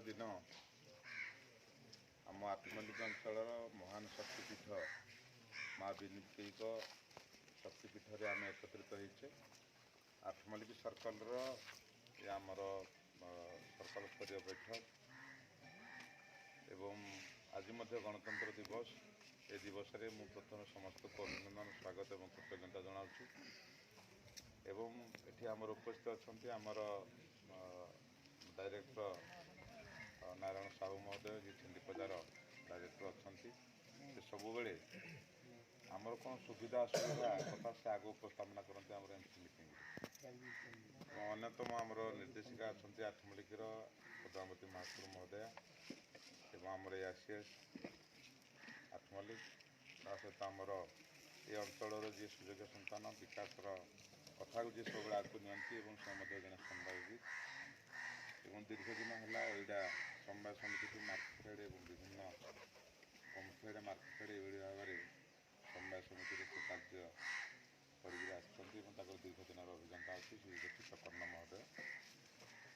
ଦିନ ଆମ ଆଠମଲ୍ଲିକ ଅଞ୍ଚଳର ମହାନ ଶକ୍ତିପୀଠ ମା ବିନିକେଇଙ୍କ ଶକ୍ତିପୀଠରେ ଆମେ ଏକତ୍ରିତ ହେଇଛେ। ଆଠମଲ୍ଲିକ ସର୍କଲର ଏ ଆମର ସର୍କଲ ସ୍ତରୀୟ ବୈଠକ ଏବଂ ଆଜି ମଧ୍ୟ ଗଣତନ୍ତ୍ର ଦିବସ। ଏ ଦିବସରେ ମୁଁ ପ୍ରଥମେ ସମସ୍ତଙ୍କୁ ଅଭିନନ୍ଦନ, ସ୍ୱାଗତ ଏବଂ କୃତଜ୍ଞତା ଜଣାଉଛି। ଏବଂ ଏଠି ଆମର ଉପସ୍ଥିତ ଅଛନ୍ତି ଆମର ଡାଇରେକ୍ଟର ନାରାୟଣ ସାହୁ ମହୋଦୟ, ଯିଏ ଛେଣ୍ଡିପଦାର ଡାଇରେକ୍ଟର ଅଛନ୍ତି। ସେ ସବୁବେଳେ ଆମର କ'ଣ ସୁବିଧା ଅସୁବିଧା କଥା ସେ ଆଗ ଉପସ୍ଥାପନା କରନ୍ତି ଆମର ଏମ୍ ସି ମିଟିଂରେ। ଏବଂ ଅନ୍ୟତମ ଆମର ନିର୍ଦ୍ଦେଶିକା ଅଛନ୍ତି ଆଠମଲ୍ଲିକର ପଦ୍ମାବତୀ ମହାକୁର ମହୋଦୟା ଏବଂ ଆମର ଏ ଆର୍ ସି ଏସ୍ ଆଠମଲ୍ଲିକ। ତା ସହିତ ଆମର ଏ ଅଞ୍ଚଳର ଯିଏ ସୁଯୋଗ୍ୟ ସନ୍ତାନ, ବିକାଶର କଥାକୁ ଯିଏ ସବୁବେଳେ ଆଗକୁ ନିଅନ୍ତି ଏବଂ ସେ ମଧ୍ୟ ଜଣେ ସମବାୟବିତ ଏବଂ ଦୀର୍ଘ ଦିନ ହେଲା ଏଇଟା ସମବାୟ ସମିତିକୁ ମାର୍କେଟ ଏବଂ ବିଭିନ୍ନ କମ୍ଫେଡ଼ ମାର୍କେଟ ଏଇଭଳି ଭାବରେ ସମବାୟ ସମିତିରେ ସେ କାର୍ଯ୍ୟ କରିକିରି ଆସିଛନ୍ତି ଏବଂ ତାଙ୍କର ଦୀର୍ଘ ଦିନର ଅଭିଜ୍ଞତା ଅଛି, ଶ୍ରୀ ଚିତ୍ତ କର୍ଣ୍ଣ ମହୋଦୟ।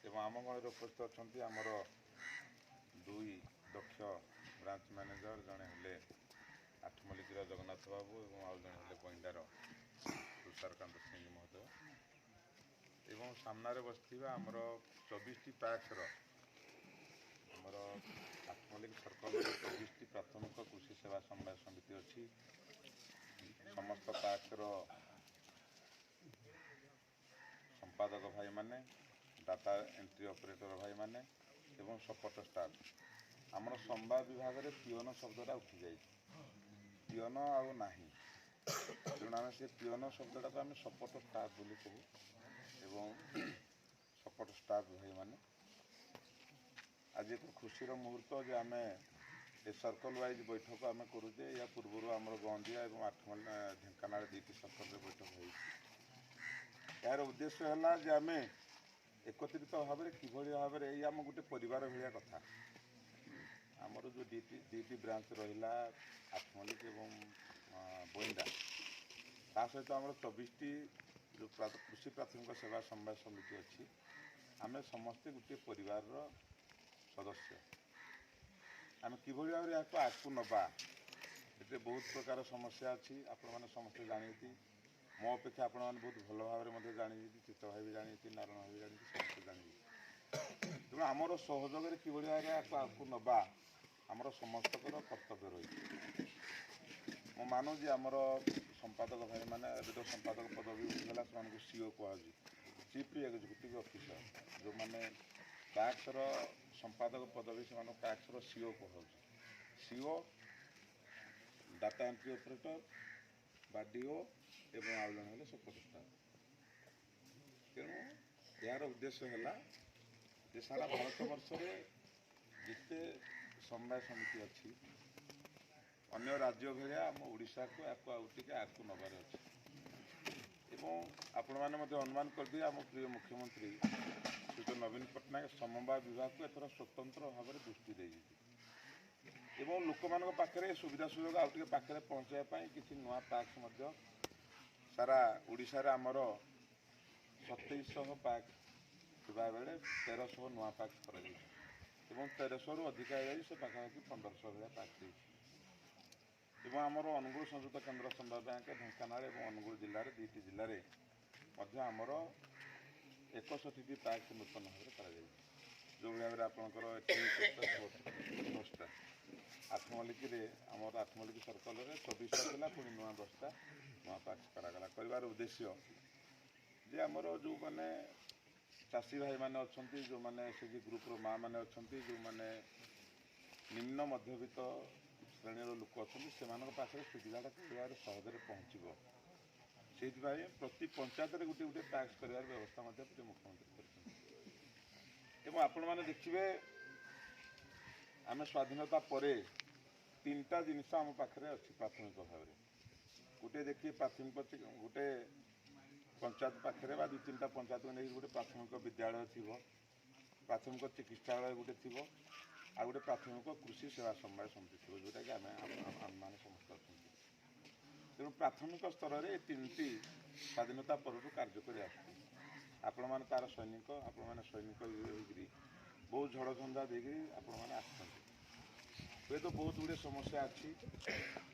ଏବଂ ଆମ ଗଣରେ ଉପସ୍ଥିତ ଅଛନ୍ତି ଆମର ଦୁଇ ଦକ୍ଷ ବ୍ରାଞ୍ଚ ମ୍ୟାନେଜର, ଜଣେ ହେଲେ ଆଠମଲ୍ଲିକର ଜଗନ୍ନାଥ ବାବୁ ଏବଂ ଆଉ ଜଣେ ହେଲେ ବଇଣ୍ଡାର ତୁଷାରକାନ୍ତ ସିଂ ମହୋଦୟ। ଏବଂ ସାମ୍ନାରେ ବସିଥିବା ଆମର 24ଟି ପ୍ୟାକ୍ସର, ଆମର ଆଠମଲ୍ଲିକ ସର୍କଲର 24ଟି ପ୍ରାଥମିକ କୃଷି ସେବା ସମବାୟ ସମିତି ଅଛି, ସମସ୍ତ ପ୍ୟାକ୍ସର ସମ୍ପାଦକ ଭାଇମାନେ, ଡାଟା ଏଣ୍ଟ୍ରି ଅପରେଟର ଭାଇମାନେ ଏବଂ ସପୋର୍ଟ ଷ୍ଟାଫ୍। ଆମର ସମବାୟ ବିଭାଗରେ ପିଅନ ଶବ୍ଦଟା ଉଠିଯାଇଛି, ପିଅନ ଆଉ ନାହିଁ। ତେଣୁ ଆମେ ସେ ପିଅନ ଶବ୍ଦଟାକୁ ଆମେ ସପୋର୍ଟ ଷ୍ଟାଫ୍ ବୋଲି କହୁ। ଏବଂ ସପୋର୍ଟ ଷ୍ଟାଫ୍ ଭାଇମାନେ, ଆଜି ଏକ ଖୁସିର ମୁହୂର୍ତ୍ତ ଯେ ଆମେ ଏ ସର୍କଲ ୱାଇଜ୍ ବୈଠକ ଆମେ କରୁଛେ। ଏହା ପୂର୍ବରୁ ଆମର ଗନ୍ଦିଆ ଏବଂ ଆଠମଲ୍ଲିକ, ଢେଙ୍କାନାଳ ଦୁଇଟି ସର୍କଲରେ ବୈଠକ ହେଇଛି। ଏହାର ଉଦ୍ଦେଶ୍ୟ ହେଲା ଯେ ଆମେ ଏକତ୍ରିତ ଭାବରେ କିଭଳି ଭାବରେ ଏଇ ଆମ ଗୋଟେ ପରିବାର ଭଳିଆ କଥା, ଆମର ଯେଉଁ ଦୁଇଟି ବ୍ରାଞ୍ଚ ରହିଲା ଆଠମଲ୍ଲିକ ଏବଂ ବଇଣ୍ଡା, ତା ସହିତ ଆମର 24ଟି ଯେଉଁ କୃଷି ପ୍ରାଥମିକ ସେବା ସମବାୟ ସମିତି ଅଛି, ଆମେ ସମସ୍ତେ ଗୋଟିଏ ପରିବାରର ସଦସ୍ୟ। ଆମେ କିଭଳି ଭାବରେ ଏହାକୁ ଆଗକୁ ନେବା, ଏଥିରେ ବହୁତ ପ୍ରକାର ସମସ୍ୟା ଅଛି, ଆପଣମାନେ ସମସ୍ତେ ଜାଣିଛନ୍ତି। ମୋ ଅପେକ୍ଷା ଆପଣମାନେ ବହୁତ ଭଲ ଭାବରେ ମଧ୍ୟ ଜାଣିଛନ୍ତି, ଚିତ୍ତ ଭାଇ ବି ଜାଣିଛନ୍ତି, ନାରାୟଣ ଭାଇ ବି ଜାଣିଛନ୍ତି, ସମସ୍ତେ ଜାଣିଛନ୍ତି। ତେଣୁ ଆମର ସହଯୋଗରେ କିଭଳି ଭାବରେ ଏହାକୁ ଆଗକୁ ନେବା ଆମର ସମସ୍ତଙ୍କର କର୍ତ୍ତବ୍ୟ ରହିଛି। ମୁଁ ମାନୁଛି ଆମର ସମ୍ପାଦକ ଭାଇମାନେ, ଏବେ ତ ସମ୍ପାଦକ ପଦବୀ ଉଠିଗଲା, ସେମାନଙ୍କୁ ସିଓ କୁହାଯାଉଛି, ଚିଫ୍ ଏକ୍ଜିକ୍ୟୁଟିଭ୍ ଅଫିସର। ଯେଉଁମାନେ ପ୍ୟାକ୍ସର ସମ୍ପାଦକ ପଦବୀ, ସେମାନଙ୍କୁ ପ୍ୟାକ୍ସର ସିଓ କୁହାଯାଉଛି। ସିଓ, ଡାଟା ଏଣ୍ଟ୍ରି ଅପରେଟର ବା ଡିଓ ଏବଂ ଆଉ ଜଣେ ହେଲେ ସପୋର୍ଟ ଷ୍ଟାଫ୍। ତେଣୁ ଏହାର ଉଦ୍ଦେଶ୍ୟ ହେଲା ଯେ ସାରା ଭାରତବର୍ଷରେ ଯେତେ ସମବାୟ ସମିତି ଅଛି, ଅନ୍ୟ ରାଜ୍ୟ ଭଳିଆ ଆମ ଓଡ଼ିଶାକୁ ଏହାକୁ ଆଉ ଟିକେ ଆଗକୁ ନେବାର ଅଛି। ଏବଂ ଆପଣମାନେ ମଧ୍ୟ ଅନୁମାନ କରିଦିଏ, ଆମ ପ୍ରିୟ ମୁଖ୍ୟମନ୍ତ୍ରୀ ଶ୍ରୀଯୁକ୍ତ ନବୀନ ପଟ୍ଟନାୟକ ସମବାୟ ବିଭାଗକୁ ଏଥର ସ୍ୱତନ୍ତ୍ର ଭାବରେ ଦୃଷ୍ଟି ଦେଇଛନ୍ତି ଏବଂ ଲୋକମାନଙ୍କ ପାଖରେ ସୁବିଧା ସୁଯୋଗ ଆଉ ଟିକେ ପାଖରେ ପହଞ୍ଚାଇବା ପାଇଁ କିଛି ନୂଆ ପ୍ୟାକ୍ସ ମଧ୍ୟ ସାରା ଓଡ଼ିଶାରେ ଆମର 2700 ପ୍ୟାକ୍ସ ଥିବାବେଳେ 1300 ନୂଆ ପ୍ୟାକ୍ସ କରାଯାଇଛି ଏବଂ 1300ରୁ ଅଧିକା ହେଇଯାଇ ସେ ପାଖାପାଖି 1500 ଭଳିଆ ପ୍ୟାକ୍ସ ହେଇଛି। ଏବଂ ଆମର ଅନୁଗୁଳ ସଂଯୁକ୍ତ କେନ୍ଦ୍ର ସମବାୟ ବ୍ୟାଙ୍କ ଢେଙ୍କାନାଳ ଏବଂ ଅନୁଗୁଳ ଜିଲ୍ଲାରେ, ଦୁଇଟି ଜିଲ୍ଲାରେ ମଧ୍ୟ ଆମର 61ଟି ପ୍ୟାକ୍ସ ନୂତନ ଭାବରେ କରାଯାଇଛି। ଯେଉଁଭଳି ଭାବରେ ଆପଣଙ୍କର ଏଠି 10ଟା, ଆଠମଲ୍ଲିକରେ ଆମର ଆଠମଲ୍ଲିକ ସର୍କଲରେ 24ଟା ଥିଲା, ପୁଣି ନୂଆ 10ଟା ନୂଆ ପ୍ୟାକ୍ସ କରାଗଲା। କରିବାର ଉଦ୍ଦେଶ୍ୟ ଯେ ଆମର ଯେଉଁମାନେ ଚାଷୀ ଭାଇମାନେ ଅଛନ୍ତି, ଯେଉଁମାନେ ସେ ଯେ ଗ୍ରୁପର ମା' ମାନେ ଅଛନ୍ତି, ଯେଉଁମାନେ ନିମ୍ନ ମଧ୍ୟବିତ୍ତ ଶ୍ରେଣୀର ଲୋକ ଅଛନ୍ତି, ସେମାନଙ୍କ ପାଖରେ ସୁବିଧାଟା କିଭଳି ଭାବରେ ସହଜରେ ପହଞ୍ଚିବ, ସେଇଥିପାଇଁ ପ୍ରତି ପଞ୍ଚାୟତରେ ଗୋଟିଏ ଗୋଟିଏ ପ୍ୟାକ୍ସ କରିବାର ବ୍ୟବସ୍ଥା ମଧ୍ୟ ପ୍ରିୟ ମୁଖ୍ୟମନ୍ତ୍ରୀ କରିଛନ୍ତି। ଏବଂ ଆପଣମାନେ ଦେଖିବେ, ଆମେ ସ୍ୱାଧୀନତା ପରେ ତିନିଟା ଜିନିଷ ଆମ ପାଖରେ ଅଛି ପ୍ରାଥମିକ ଭାବରେ। ଗୋଟିଏ ଦେଖିବେ, ପ୍ରାଥମିକ ଗୋଟେ ପଞ୍ଚାୟତ ପାଖରେ ବା ଦୁଇ ତିନିଟା ପଞ୍ଚାୟତକୁ ନେଇକି ଗୋଟେ ପ୍ରାଥମିକ ବିଦ୍ୟାଳୟ ଥିବ, ପ୍ରାଥମିକ ଚିକିତ୍ସାଳୟ ଗୋଟେ ଥିବ, ଆଉ ଗୋଟେ ପ୍ରାଥମିକ କୃଷି ସେବା ସମବାୟ ସମିତି ଥିବ, ଯେଉଁଟାକି ଆମେମାନେ ସମସ୍ତେ ଅଛନ୍ତି। ତେଣୁ ପ୍ରାଥମିକ ସ୍ତରରେ ଏ ତିନିଟି ସ୍ୱାଧୀନତା ପରଠୁ କାର୍ଯ୍ୟ କରି ଆସୁଛି। ଆପଣମାନେ ତା'ର ସୈନିକ, ଆପଣମାନେ ସୈନିକ ହେଇକିରି ବହୁତ ଝଡ଼ଝଞ୍ଜା ଦେଇକରି ଆପଣମାନେ ଆସିଛନ୍ତି। ହୁଏତ ବହୁତ ଗୁଡ଼ିଏ ସମସ୍ୟା ଅଛି,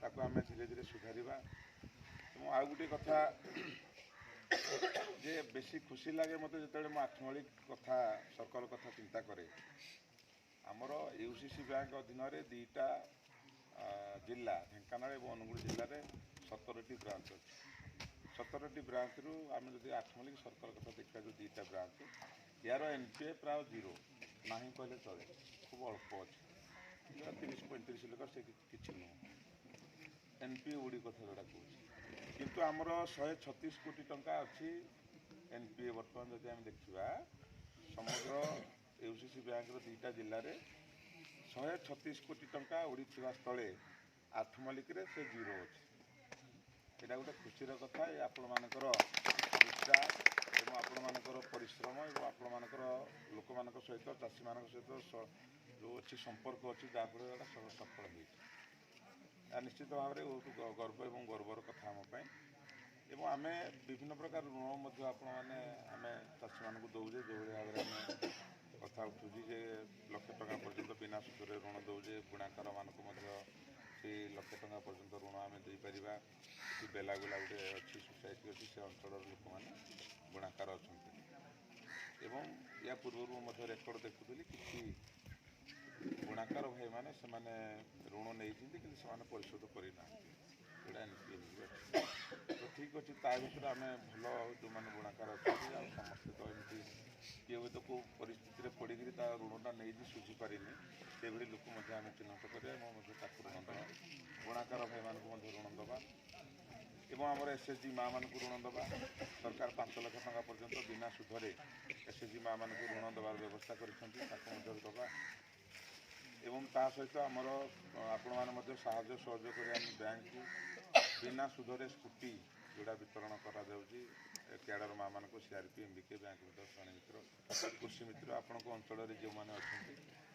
ତାକୁ ଆମେ ଧୀରେ ଧୀରେ ସୁଧାରିବା। ଏବଂ ଆଉ ଗୋଟିଏ କଥା ଯେ ବେଶୀ ଖୁସି ଲାଗେ ମୋତେ ଯେତେବେଳେ ମୁଁ ଆଠମଲ୍ଲିକ କଥା, ସର୍କଲ କଥା ଚିନ୍ତା କରେ। ଆମର ୟୁସିସି ବ୍ୟାଙ୍କ ଅଧୀନରେ ଦୁଇଟା ଜିଲ୍ଲା, ଢେଙ୍କାନାଳ ଏବଂ ଅନୁଗୁଳ ଜିଲ୍ଲାରେ 17ଟି ବ୍ରାଞ୍ଚ ଅଛି। 17ଟି ବ୍ରାଞ୍ଚରୁ ଆମେ ଯଦି ଆଠମଲ୍ଲିକ ସର୍କଲ କଥା ଦେଖିବା, ଯେଉଁ ଦୁଇଟା ବ୍ରାଞ୍ଚ, ୟାର ଏନ୍ ପି ଏ ପ୍ରାୟ ଜିରୋ ନାହିଁ କହିଲେ ଚଳେ, ଖୁବ୍ ଅଳ୍ପ ଅଛି, 30-35 ଲକ୍ଷ, ସେ କିଛି ନୁହଁ ଏନ୍ ପି ଏ କଥା ଯେଉଁଟା କହୁଛି। କିନ୍ତୁ ଆମର 136 କୋଟି ଟଙ୍କା ଅଛି ଏନ୍ ପି ଏ। ବର୍ତ୍ତମାନ ଯଦି ଆମେ ଦେଖିବା, ସମଗ୍ର ୟୁସିସି ବ୍ୟାଙ୍କର ଦୁଇଟା ଜିଲ୍ଲାରେ 136 କୋଟି ଟଙ୍କା ଉଡ଼ିଥିବା ସ୍ଥଳେ ଆଠମଲ୍ଲିକରେ ସେ ଜିରୋ ଅଛି। ଏଇଟା ଗୋଟେ ଖୁସିର କଥା। ଏ ଆପଣମାନଙ୍କର ନିଷ୍ଠା ଏବଂ ଆପଣମାନଙ୍କର ପରିଶ୍ରମ ଏବଂ ଆପଣମାନଙ୍କର ଲୋକମାନଙ୍କ ସହିତ, ଚାଷୀମାନଙ୍କ ସହିତ ଯେଉଁ ଅଛି ସମ୍ପର୍କ ଅଛି, ଯାହାଫଳରେ ଏଇଟା ସଫଳ ହେଇଛି। ଏହା ନିଶ୍ଚିତ ଭାବରେ ବହୁତ ଗର୍ବ ଏବଂ ଗର୍ବର କଥା ଆମ ପାଇଁ। ଏବଂ ଆମେ ବିଭିନ୍ନ ପ୍ରକାର ଋଣ ମଧ୍ୟ ଆପଣମାନେ, ଆମେ ଚାଷୀମାନଙ୍କୁ ଦେଉଛେ। ଯେଉଁଭଳି ଭାବରେ ଆମେ କଥା ଉଠୁଛି ଯେ ଲକ୍ଷେ ଟଙ୍କା ପର୍ଯ୍ୟନ୍ତ ବିନା ସୁଧରେ ଋଣ ଦେଉଛେ, ବୁଣାକାରମାନଙ୍କୁ ମଧ୍ୟ ସେଇ ଲକ୍ଷେ ଟଙ୍କା ପର୍ଯ୍ୟନ୍ତ ଋଣ ଆମେ ଦେଇପାରିବା। ଏଠି ବେଲାଗୁଲା ଗୋଟେ ଅଛି, ସୋସାଇଟି ଅଛି, ସେ ଅଞ୍ଚଳର ଲୋକମାନେ ବୁଣାକାର ଅଛନ୍ତି। ଏବଂ ୟା ପୂର୍ବରୁ ମୁଁ ମଧ୍ୟ ରେକର୍ଡ଼ ଦେଖୁଥିଲି, କିଛି ବୁଣାକାର ଭାଇମାନେ ସେମାନେ ଋଣ ନେଇଛନ୍ତି, କିନ୍ତୁ ସେମାନେ ପରିଶୋଧ କରିନାହାନ୍ତି, ଯେଉଁଟା ଏନ୍ ପି ଏ ଅଛି। ତ ଠିକ୍ ଅଛି, ତା ଭିତରେ ଆମେ ଭଲ ଯେଉଁମାନେ ବୁଣାକାର ଅଛନ୍ତି, ଆଉ ସମସ୍ତେ ତ ଏମିତି କିଏ ହୁଏତ କେଉଁ ପରିସ୍ଥିତିରେ ପଡ଼ିକିରି ତା ଋଣଟା ନେଇଛି, ଶୁଝିପାରିନି, ସେଇଭଳି ଲୋକ ମଧ୍ୟ ଆମେ ଚିହ୍ନଟ କରିବା ଏବଂ ମଧ୍ୟ ତାକୁ ଋଣ ଦେବା। ବୁଣାକାର ଭାଇମାନଙ୍କୁ ମଧ୍ୟ ଋଣ ଦେବା ଏବଂ ଆମର ଏସ୍ ଏଚ୍ ଜି ମାଆମାନଙ୍କୁ ଋଣ ଦେବା। ସରକାର 5 ଲକ୍ଷ ଟଙ୍କା ପର୍ଯ୍ୟନ୍ତ ବିନା ସୁଧରେ ଏସ୍ ଏଚ୍ ଜି ମାଆମାନଙ୍କୁ ଋଣ ଦେବାର ବ୍ୟବସ୍ଥା କରିଛନ୍ତି, ତାକୁ ମଧ୍ୟ ଦେବା। ଏବଂ ତା ସହିତ ଆମର ଆପଣମାନେ ମଧ୍ୟ ସାହାଯ୍ୟ ସହଯୋଗ କରି ଆମେ ବ୍ୟାଙ୍କକୁ ବିନା ସୁଧରେ ସ୍କୁଟି ଯେଉଁଟା ବିତରଣ କରାଯାଉଛି କ୍ୟାଡ଼ର ମାଆମାନଙ୍କୁ, ସିଆର୍ପି, ଏମ୍ ବି କେ, ବ୍ୟାଙ୍କ ମିତ୍ର, ଶ୍ରେଣୀ ମିତ୍ର, କୃଷି ମିତ୍ର, ଆପଣଙ୍କ ଅଞ୍ଚଳରେ ଯେଉଁମାନେ ଅଛନ୍ତି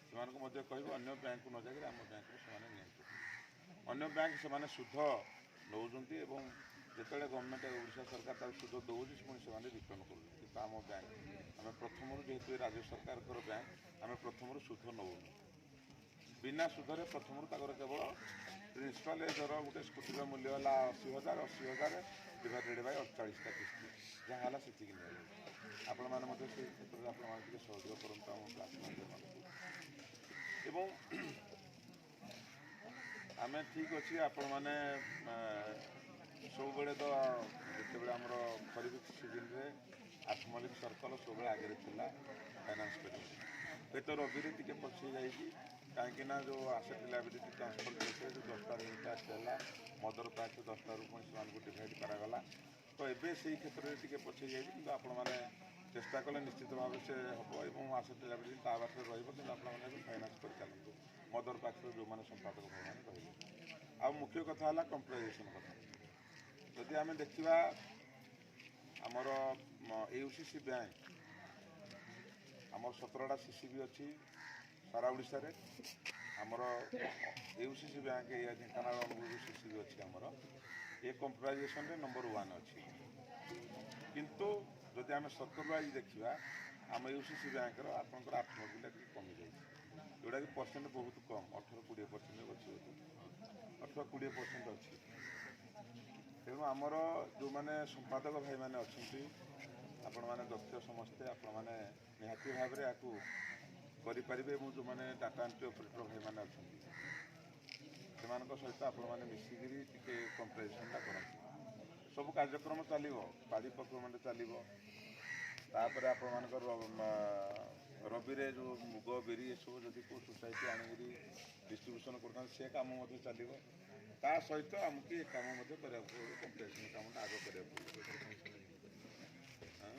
ସେମାନଙ୍କୁ ମଧ୍ୟ କହିବେ, ଅନ୍ୟ ବ୍ୟାଙ୍କକୁ ନ ଯାଇକରି ଆମ ବ୍ୟାଙ୍କରୁ ସେମାନେ ନିଅନ୍ତୁ। ଅନ୍ୟ ବ୍ୟାଙ୍କ ସେମାନେ ସୁଧ ନେଉଛନ୍ତି ଏବଂ ଯେତେବେଳେ ଗଭର୍ଣ୍ଣମେଣ୍ଟ, ଓଡ଼ିଶା ସରକାର ତାକୁ ସୁଧ ଦେଉଛି, ପୁଣି ସେମାନେ ରିଟର୍ଣ୍ଣ କରୁଛନ୍ତି। କିନ୍ତୁ ଆମ ବ୍ୟାଙ୍କ, ଆମେ ପ୍ରଥମରୁ, ଯେହେତୁ ଏ ରାଜ୍ୟ ସରକାରଙ୍କର ବ୍ୟାଙ୍କ, ଆମେ ପ୍ରଥମରୁ ସୁଧ ନେଉନୁ। ବିନା ସୁଧରେ ପ୍ରଥମରୁ ତାଙ୍କର କେବଳ ପ୍ରିନ୍ସିପାଲ। ଧର ଗୋଟେ ସ୍କୁଟିର ମୂଲ୍ୟ ହେଲା 80,000, 80,000 ଡିଭାଇଡେଡ଼ ବାଇ 48ଟା କିସ୍ତି ଯାହା ହେଲା ସେତିକି ନିଆଯାଉଛି। ଆପଣମାନେ ମଧ୍ୟ ସେଇ କ୍ଷେତ୍ରରେ ଆପଣମାନେ ଟିକେ ସହଯୋଗ କରନ୍ତୁ ଆମ ବ୍ରାଞ୍ଚ ମ୍ୟାନେଜରମାନଙ୍କୁ। ଏବଂ ଆମେ ଠିକ୍ ଅଛି, ଆପଣମାନେ ସବୁବେଳେ ତ ଯେତେବେଳେ ଆମର ଖରିଫ ସିଜିନରେ ଆଠମଲ୍ଲିକ ସର୍କଲ ସବୁବେଳେ ଆଗରେ ଥିଲା ଫାଇନାନ୍ସ କରିବାରେ, ହୁଏତ ରବିରେ ଟିକେ ପଛେଇ ଯାଇଛି, କାହିଁକି ନା ଯେଉଁ ଆସେଟ୍ ଲାଇବିଲିଟି ଟ୍ରାନ୍ସଫର୍ କେସ୍ରେ ଯେଉଁ 10ଟା ୟୁନିଟ୍ ହେଲା, ମଦର ପ୍ୟାକ୍ସ 10ଟାରୁ ପୁଣି ସେମାନଙ୍କୁ ଡିଭାଇଡ଼ କରାଗଲା, ତ ଏବେ ସେଇ କ୍ଷେତ୍ରରେ ଟିକେ ପଛେଇ ଯାଇଛି। କିନ୍ତୁ ଆପଣମାନେ ଚେଷ୍ଟା କଲେ ନିଶ୍ଚିତ ଭାବରେ ସେ ହେବ ଏବଂ ଆସେଟ୍ ଲାଇବିଲିଟି ତା ବାଟରେ ରହିବ। କିନ୍ତୁ ଆପଣମାନେ ଏବେ ଫାଇନାନ୍ସ କରି ଚାଲନ୍ତୁ, ମଦର ପ୍ୟାକ୍ସର ଯେଉଁମାନେ ସମ୍ପାଦକ ଭାଇମାନେ ରହିଲେ। ଆଉ ମୁଖ୍ୟ କଥା ହେଲା କମ୍ପ୍ୟୁଟରାଇଜେସନ୍ କଥା। ଯଦି ଆମେ ଦେଖିବା, ଆମର ୟୁ ସି ସି ବ୍ୟାଙ୍କ, ଆମର 17ଟା ସି ସି ବି ଅଛି ସାରା ଓଡ଼ିଶାରେ। ଆମର ୟୁ ସି ସି ବ୍ୟାଙ୍କ ଏଇ ଢେଙ୍କାନାଳ, ଅନୁଗୁଳ ଯେଉଁ ସି ସି ବି ଅଛି ଆମର, ଏ କମ୍ପ୍ୟୁଟରାଇଜେସନରେ ନମ୍ବର 1 ଅଛି। କିନ୍ତୁ ଯଦି ଆମେ ସର୍କଲ ୱାଇଜ୍ ଦେଖିବା, ଆମ ୟୁ ସି ସି ବ୍ୟାଙ୍କର ଆପଣଙ୍କର 8 ମସିହା ଟିକେ କମିଯାଇଛି, ଯେଉଁଟାକି ପରସେଣ୍ଟ ବହୁତ କମ୍, 18-20% ଅଛି ବୋଧେ, 18-20% ଅଛି। ତେଣୁ ଆମର ଯେଉଁମାନେ ସମ୍ପାଦକ ଭାଇମାନେ ଅଛନ୍ତି, ଆପଣମାନେ ଦକ୍ଷ ସମସ୍ତେ, ଆପଣମାନେ ନିହାତି ଭାବରେ ଏହାକୁ କରିପାରିବେ। ଏବଂ ଯେଉଁମାନେ ଡାଟା ଏଣ୍ଟ୍ରି ଅପରେଟର ଭାଇମାନେ ଅଛନ୍ତି, ସେମାନଙ୍କ ସହିତ ଆପଣମାନେ ମିଶିକିରି ଟିକେ କମ୍ପ୍ୟୁଟରାଇଜେସନଟା କରନ୍ତୁ। ସବୁ କାର୍ଯ୍ୟକ୍ରମ ଚାଲିବ, ପାଢ଼ୀ ପ୍ରୋକ୍ୟୁରମେଣ୍ଟ ଚାଲିବ, ତାପରେ ଆପଣମାନଙ୍କର ରବିରେ ଯେଉଁ ମୁଗ, ବିରି ଏସବୁ ଯଦି କେଉଁ ସୋସାଇଟି ଆଣିକିରି ଡିଷ୍ଟ୍ରିବ୍ୟୁସନ୍ କରୁଥାନ୍ତି, ସେ କାମ ମଧ୍ୟ ଚାଲିବ। ତା ସହିତ ଆମକୁ ଏ କାମ ମଧ୍ୟ କରିବାକୁ ପଡ଼ିବ, କମ୍ପ୍ୟୁଟରାଇଜେସନ୍ କାମଟା ଆଗ କରିବାକୁ ପଡ଼ିବ। ହଁ?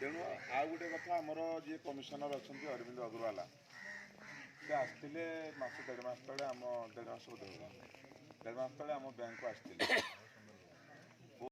ତେଣୁ ଆଉ ଗୋଟେ କଥା, ଆମର ଯିଏ କମିଶନର ଅଛନ୍ତି ଅରବିନ୍ଦ ଅଗ୍ରୱାଲା, ସେ ଆସିଥିଲେ ମାସେ ଦେଢ଼ ମାସ ତଳେ ଆମ, ଦେଢ଼ ମାସ ବୋଧେ ହେଲା, ଦେଢ଼ ମାସ ତଳେ ଆମ ବ୍ୟାଙ୍କକୁ ଆସିଥିଲେ।